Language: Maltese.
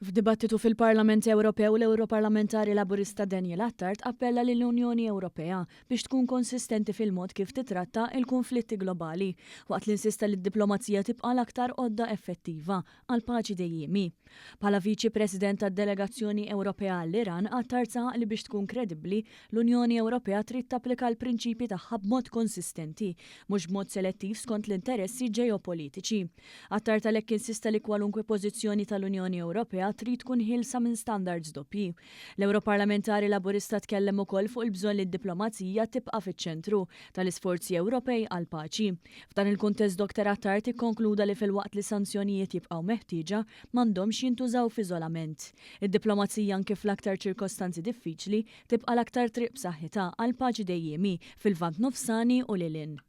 F'dibattitu fil-Parlament Ewropew, l-Ewroparlamentari Laburista Daniel Attard appella lill-Unjoni Ewropea biex tkun konsistenti fil-mod kif titratta il-kunflitti globali, waqt li insista li d-diplomazija tibqa' l-aktar għodda effettiva għal paċi dejjiemi. Bħala Viċi President tad-Delegazzjoni Ewropea għall-Iran, Attard saħaq li biex tkun kredibbli, l-Unjoni Ewropea trid tapplika l-prinċipji tagħha b'mod konsistenti, mhux b'mod selettiv skont l-interessi ġeopolitiċi. Attard għalhekk insista li kwalunkwe pożizzjoni tal-Unjoni Ewropea trid tkun ħielsa minn standards doppji. L-Ewroparlamentari Laburista tkellem ukoll fuq il-bżonn li d-diplomazija tibqa' fiċ-ċentru tal-isforzi Ewropej għall-paċi. F'dan il-kuntest Dr Attard ikkonkluda li filwaqt li sanzjonijiet jibqgħu meħtieġa, m'għandhomx jintużaw f'iżolament. Id-diplomazija anki fl-aktar ċirkostanzi diffiċli tibqa' l-aktar triq b'saħħitha għal paċi dejjiemi fil-Lvant Nofsani u lil hinn.